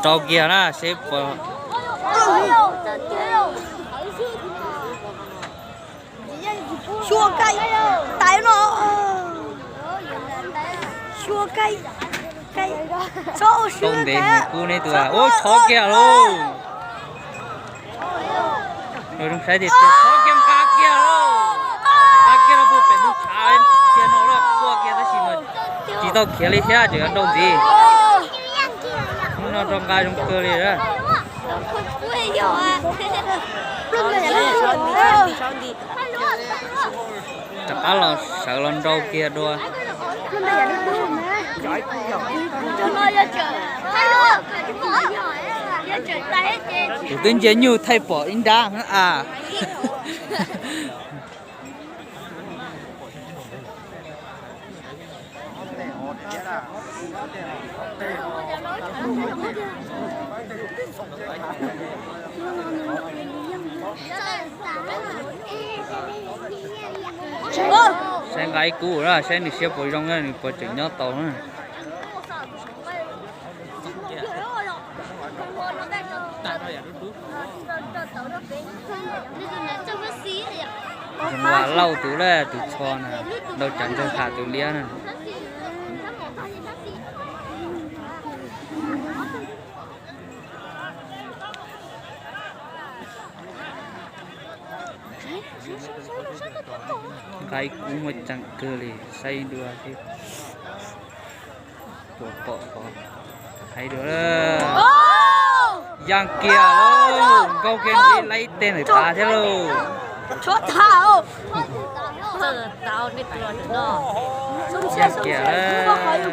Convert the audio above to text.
Rau kiag na seb puas. Xyuas Kaib, tais no. Xyuas Kaib, Kaib, txhob ua siab. Ntev kub neb tus, ua txhob kiag lauj. Zoo saib tias txhob kiag, nqa kiag lauj. Nqa kiag los puag pem ntug tshav kiag no lawm, quaj kiag tab sis mas tsis tau khiav li thiab, tseem yuav nrau ntxiv. Hnub no rau nqa zoo kawg li. Rov qab los sawv los nrau kiag dua. Kuv twb ntsia nyuj thaij pom ib nrab a. Saib nqa ib kub na, saib nws siab puas zoo na, nws puas tseem nyob tau na. Zoo Vam Lauj tus lawm, tus txho na, Lauj Tsav Ntxawg Ham tus liab na. Nqa ib kub muaj ceem kawg li, saib dua thiab. Puas pom qhov, saib dua. Yaj kiag lauj, nkaug kiag ib laib teg ntawm tav thiab lauj. Yaj kiag lauj.